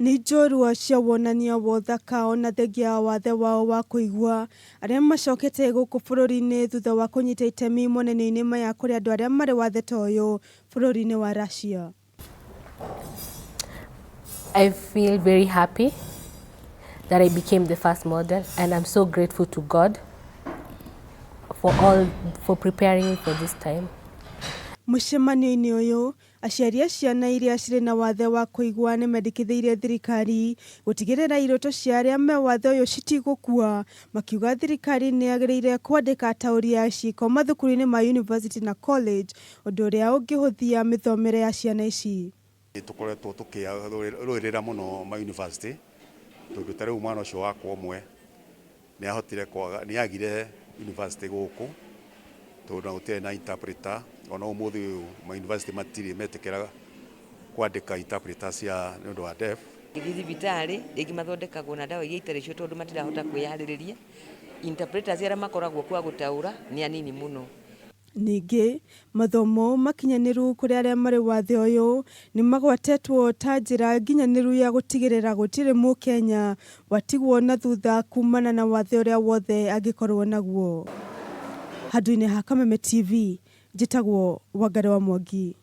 Nĩ njorua cia wonania wa ũthaka ona thengia wa wathe wao wa kũigua arĩa macokete gũkũ bũrũri-inĩ thutha wa kũnyita itemi monanio-inĩ maya kũrĩ andũ arĩa marĩ wathe ta ũyũ bũrũri-inĩ wa Russia. I feel very happy that I became the first model, and I'm so grateful to God for preparing me for this time. Mũcemanio-inĩ ũyũ, aciari a ciana iria cirĩ na wathe wa kũigua nĩ mendekithĩirie thirikari gũtigĩrĩra iroto cia arĩa me wathe ũyũ citigũkua, makiuga thirikari nĩ yagĩrĩire kwandĩka ataũri a ciĩko mathukuru-inĩ ma university na college, ũndũ ũrĩa ũngĩhũthia mĩthomere ya ciana ici. Tũkoretwo tũkĩrũĩrĩra mũno ma university, tondũ ta rĩu mwana ũcio wakwa ũmwe nĩ ahotire kwaga, nĩ agire university gũkũ tondũ na gũtirĩ na interpreter. Ona ũmũthĩ ũyũ ma university matirĩ metĩkĩra kwandĩka interpreter cia nĩ ũndũ wa deaf. Gĩthiĩ thibitarĩ rĩngĩ mathondekagwo na ndawa iria itarĩ cio tondũ matirahota kwĩyarĩrĩria. Interpreters arĩa makoragwo kwa gũtaũra nĩ anini mũno. Ningĩ, mathomo makinyanĩru kũrĩ arĩa marĩ wathe ũyũ nĩ magwetetwo ta njĩra nginyanĩru ya gũtigĩrĩra gũtirĩ mũkenya watigwo na thutha kumana na wathe ũrĩa wothe angĩkorwo naguo. Handũ-inĩ ha Kameme TV, njĩtagwo Wangari wa Mwangi.